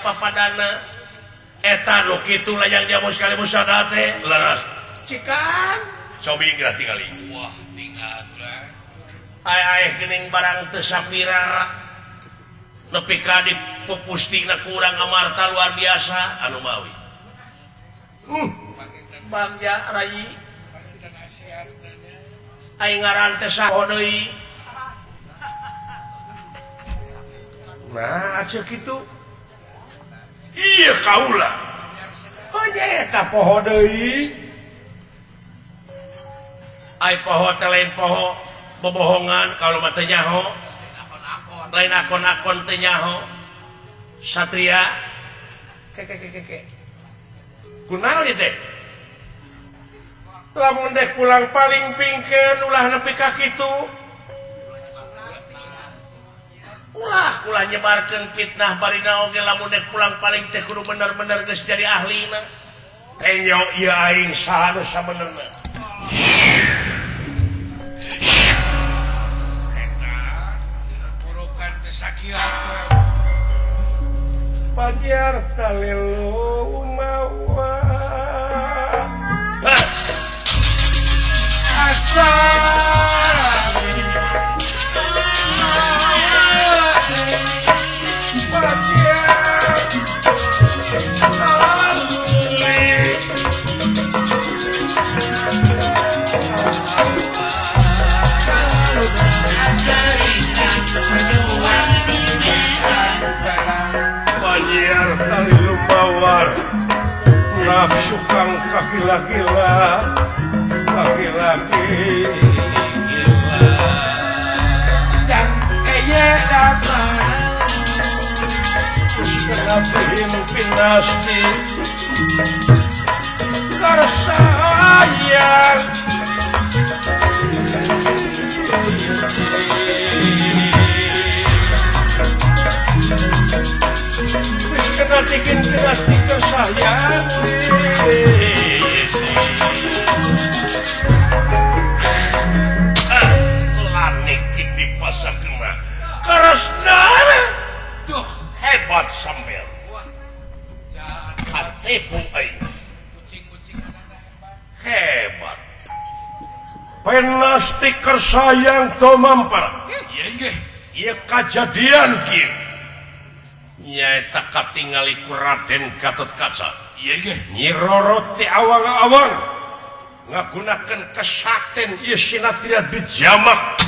Papadana eta nu kitu layang jamu sekali musada teh leres cikan cobi geura tingali wah tinggal ai geuning barang teu sapira nepi ka dipupustina ku urang amarta luar biasa anu mawi bagja rayi ai ngaran teh saho deui nah ceuk kitu iya kaula oh nya eta poho deui ai poho teh lain poho bobohongan kalau mah teu nyaho lain akon-akon teu nyaho satria keke kunaon ieu teh lamun dek pulang paling pingkeun ulah nepi ka kitu ulah ulah nyebarkeun fitnah barina oge lamun dek pulang paling teh kudu bener-bener geus jadi ahlina tenyo ieu aing saha nu sabenerna eta purukan teh sakieu pajar talelu mawa nafsu kang kaki-laki-lah laki-laki dan eye dapat kenapin pinasti karsayang kenatikin pinasti kersayang dipasakna karasna tuh hebat sambil katipu aing hebat penasti kersayang tomampar ieu kajadian kieu nyaeta katingali ku Raden Gatotkaca Nyi Roro ti awang-awang ngagunakeun kesakten ieu sinatria dijamak.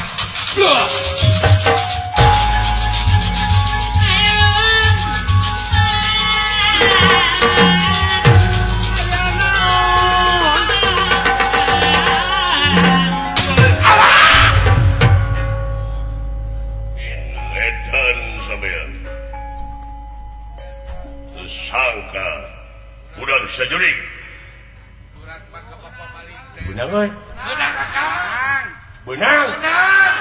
Edan sampean. Tersangka budak sajurik. Benang euy. Benang Akang. Benang. Benang.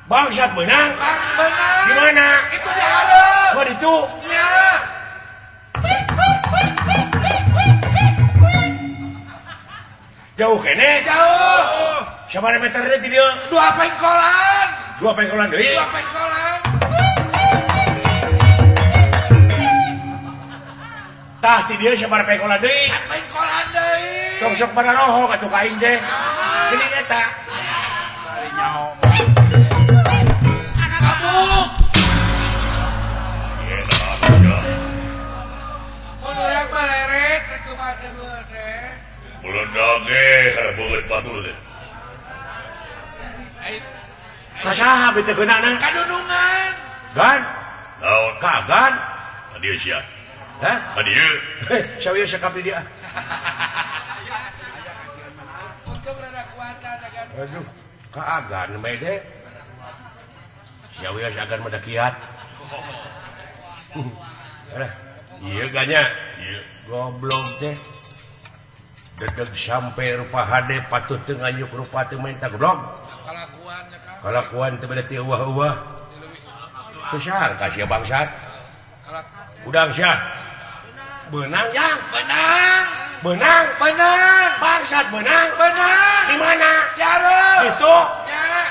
Bangsat benang. Benang. Di mana? Itu di hareup. Oh, itu. Ya. Jauh kene? Jauh. Sabaraha meterna ti dieu? 2 pengkolan. 2 pengkolan deui? 2 pengkolan. Tah ti dieu sabaraha pengkolan deui? Sapengkolan deui. Tong sok bararohok atuh ka aing teh. Geuning eta. Bari nyaho. Kabuk. Mun urang mah leret rek kumaha teh. Meledak ge kana beungeut batur teh. Ka saha beuteung geunana? Kadunungan. Gan? Naon? Ka gan? Ka dieu sia. Hah? Ka dieu. Heh, sawieu sakap di dieu. Untung rada kuatan agan. Aduh, ka agan bae teh. Sawieu agan mah kiat. Alah, ieu ganya. Ieu goblok teh. Dedeg sampai rupa hade patut teu nganyuk rupa teu menta goblok. Kalakuan nya Kang. Kalakuan teu beda ti eueuh-eueuh. Besar kasih bangsat. Udang sia. Benang yang benang. Benang. Benang. Bangsat benang. Benang. Di mana? Di hareup. Itu. Ya.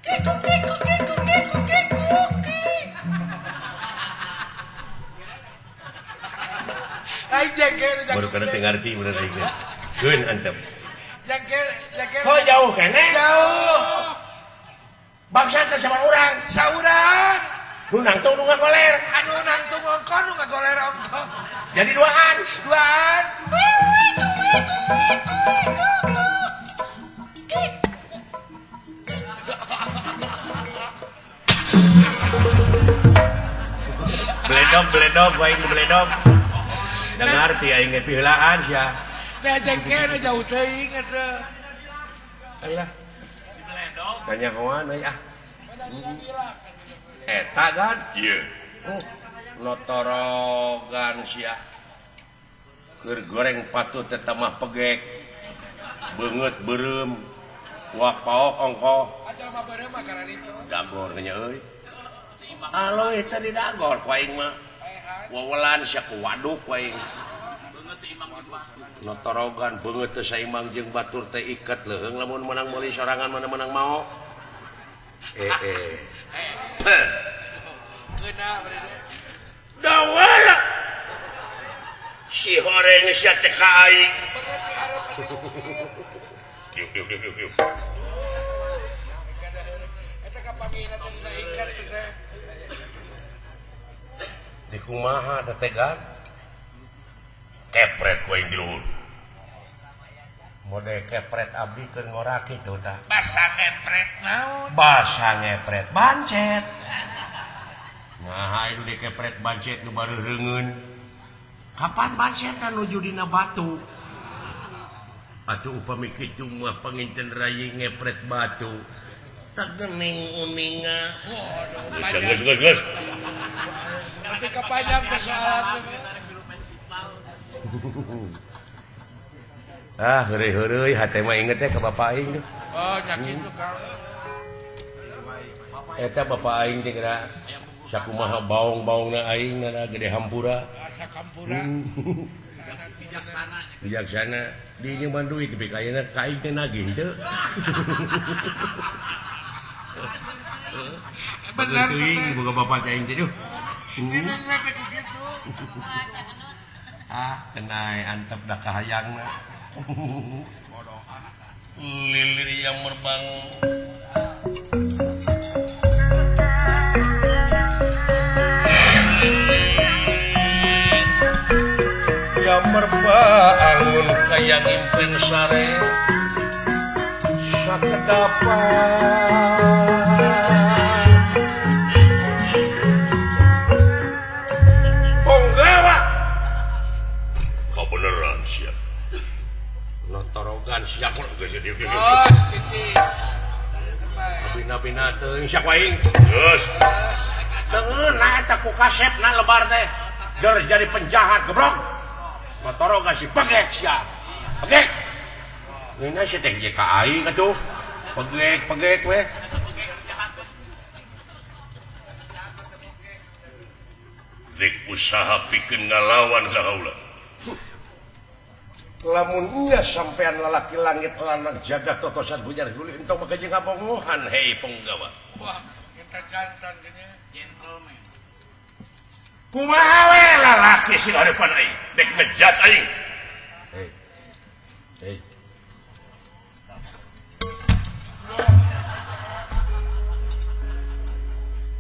Kikuk kikuk kikuk kikuk kikuk. Lain jengkel baru kana teu ngarti bener aing teh. Keun antep. Jengkel jengkel. Oh jauh keneh. Jauh. Bangsa teh sama urang. Saurang. Nu nangtung nu ngagoler. Anu nangtung ongko nu ngagoler ongko. Jadi duaan. Duaan. Beledog beledog aing beledog. Da ngarti aing ge piheulaan sia. Da jengkel jauh teuing eta. Alah. Kanyahoan euy ah. Eta kan? Ieu. Notorogan sia. Keur goreng patut teh mah pegek. Beungeut beureum. Wak paok ongkoh. Acal mah beureum mah kararitu. Dagor nya euy. Aloy teh di dagor ku aing mah. Wewelan sia ku waduk ku aing. Notorogan beungeut teh saimang jeung batur teh iket leuheung lamun menang meuli sorangan mana menang mao. Dawala si horeng sia teh ka aing. Yuk yuk yuk yuk. Eta kapangina teh dina iket teh. Di kumaha teh tegan? Kepret ku aing di luhur. Mode kepret abdi keur ngorak kitu tah. Basa kepret naon? Basa ngepret bancet. Nah, anu di kepret bancet nu bareureungeun. Kapan bancetna nuju dina batu? Atuh upami kitu mah panginten rayi ngepret batu. Tak gening uninga. Waduh, geus geus geus geus. Tapi kepanjang persoalan. Ah, heureuy-heureuy hate mah inget teh ka bapa aing. Oh, nya kitu Kang. Eta bapa aing teh geura sakumaha baong-baongna aing na gede hampura. Sakampura. Bijaksana. Bijaksana di nyeman duit tapi kayaknya ka aing teh nagih teu. Bener teuing boga bapa teh aing teh duh. Inungna teh kitu. Ah, kenai antep da kahayangna. Lilir yang merbang. Yang merbangun kaya ngimpen sare sakedapan. Ponggawa kau beneran sia. Notorogan sia kok geus dieu. Oh, siji. Bina-bina teuing sia ku aing. Geus. Teungeun eta ku kasepna lebar teh. Ger jadi penjahat goblok. Notorogan si pegek sia. Pegek. Ngeuna sia teh je ka aing atuh. Pegek pegek we. Rek usaha pikeun ngalawan ka haula. Lamun nya sampean lalaki langit lanang jagat totosan hujan huli entong maka jeung ngabongohan hei penggawa. Wah, kita jantan geunya gentleman. Kumaha we lalaki sing hareupan aing dek ngejat aing. Hei. Hei.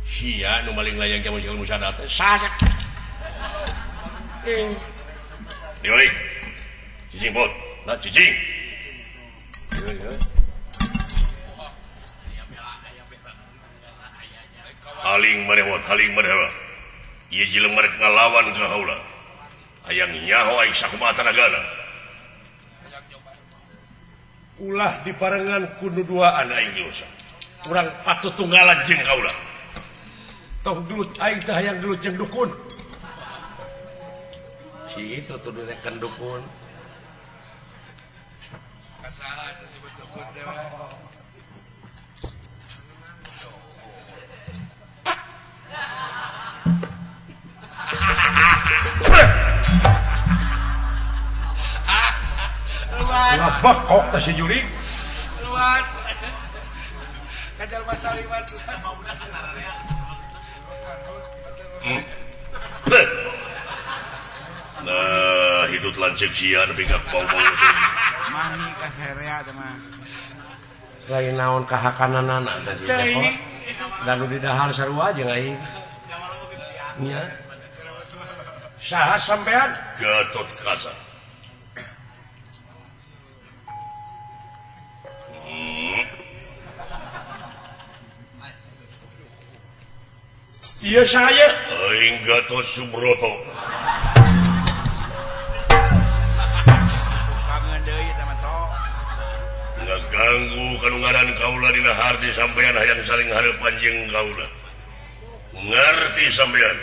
Sia nu maling layang jamu jeung musada teh saha. Eh. Dioli. Cicing bot, nah cicing. Haling marewot, haling marewot. Ieu jelema rek ngalawan ka haula. Hayang nyaho aing sakumaha tanagana. Ulah dibarengan ku nu duaan aing dosa. Urang patut tunggalan jeung kaula. Tong gelut aing teh hayang gelut jeung dukun. Si itu tuh direken dukun. Kasaha disebut dukun teh. Lah bakok teh si jurig. Luas. Kajar masaliman. Nah. hitut lanceuk sia nepi ka bau-bau teh. Mahi ka serea teh mah. Lain naon kahakananana teh si Cepot. Dan nu didahar sarua jeung aing. Nya. Saha sampean? Gatot Kaca. Iya saya. Aing Gatot Subroto. Kangen deui eta mah tok. Ngaganggu kanu ngaran kaula dina harti sampean hayang saling hareupan jeung kaula. Ngarti sampean.